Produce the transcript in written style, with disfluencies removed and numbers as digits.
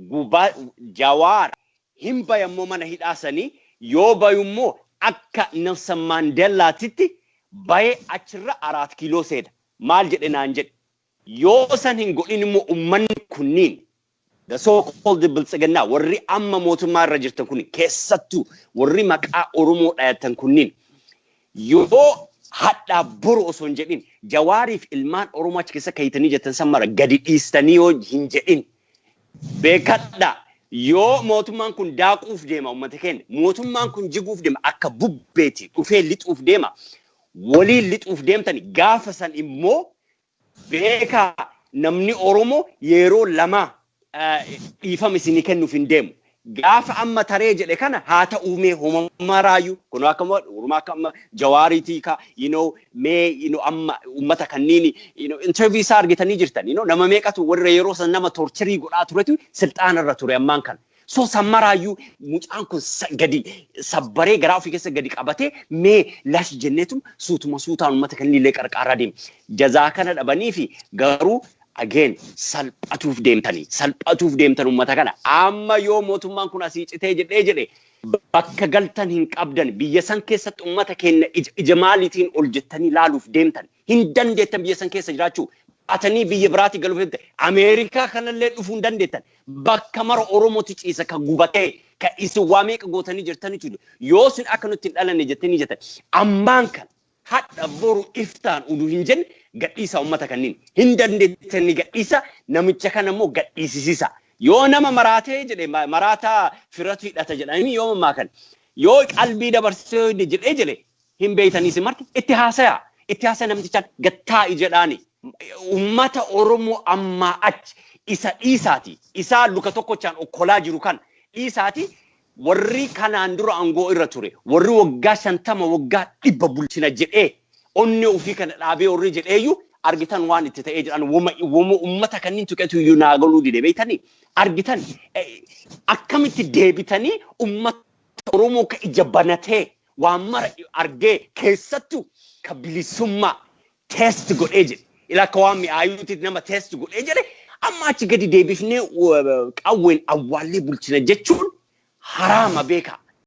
Gubaa Jawaar hin bayammoo mana hidhaasanii yoo bayummoo akka Nelson Mandellaatitti bayee achirra Araat Kiiloo seena. Maal jedhe naan jedhe. Yoo san hin godhin immoo uummanni kunniin, the so called Biltsiginnaa, warri amma mootummaa irra jirtan kun, keessattuu warri maqaa Oromoo dhayatan kunniin, yoo hadhaa boru osoo hin jedhin Jawaariif ilmaan Oromoo achi keessa kayitanii jettan san mara gadi dhiistanii yoo hin jedhin, beekadha, yoo mootummaan kun daaquuf deema, uummata keenya, mootummaan kun jiguuf deema, akka bubbeeti dhufee lixuuf deema, waliin lixuuf deemtani. Gaafa san immoo beekaa, namni Oromoo yeroo lama dhiifama isinii kennuuf hin deemu. Gaafa amma taree jedhe kana haa ta'uu, mee homamaraayyuu kun akka Oromoo akka amma Jawaariitii ka mee amma uummata kanniin interview isaa argitanii jirtan, nama meeqatu warra yeroo san nama torture godhaa turetu silxaana irra ture ammaan kana. So sammaraayyuu mucaan kun gadi sabbaree garaa ofii keessa gadi qabatee mee lash jenneetu suutuma suutaan uummata kannillee qarqaaraa deema. Jazaa kana dhabanii fi garuu again salphatuuf deemtanii, salphatuuf deemtan uummata kana. Amma yoo mootummaan kun asii citee jedhee jedhe, bakka galtan hin qabdan. Biyya san keessatti uummata keenya ija maaliitiin ol jettanii laaluuf deemtan? Hin dandeettan biyya san keessa jiraachuu. Baatanii biyya biraatti galuuf deemtan. Ameerikaa kanallee dhufuu hin dandeettan. Bakka mara Oromooti ciisa ka gubatee ka isin waa meeqa gootanii jirtanii jiru. Yoo isin akka nutti hin dhalanne jettanii jettan, ammaan kan hadha boru iftaan uduu hin jenne gadhiisa uummata kanneen. Hin dandeettanii, gadhiisa. Namicha kana immoo gadhiisisiisa. Yoo nama maraatee jedhe, maraataa firatu hidhata jedhanii yoo mammaa yoo qalbii dabarsee jedhee jedhe, hin beeytanii si marti itti haasaya. Itti haasaya, namtichaan gattaa'i jedhaani. Uummata Oromoo ammaa achi isa dhiisaati. Isaa luka tokkochaan okkolaa jiru kan dhiisaati. Warri kanaan dura aangoo irra ture, warri waggaa 50, waggaa 100 bulchina jedhee onnee ofii kana dhaabee warri jedheeyyuu argitan waan itti ta'ee jedhan. Wama wama uummata kanneen tuqetu iyyuu naa galuu dide. Beeytanii argitan akkamitti deebitanii uummata Oromoo ka ija banatee waan mara argee, keessattuu ka bilisummaa taste godhee jedhe, ila akka waan mi'aayuutti nama taste godhee jedhe, amma achi gadi deebifnee qawween awwaallee bulchina jechuun haraama, beekaa.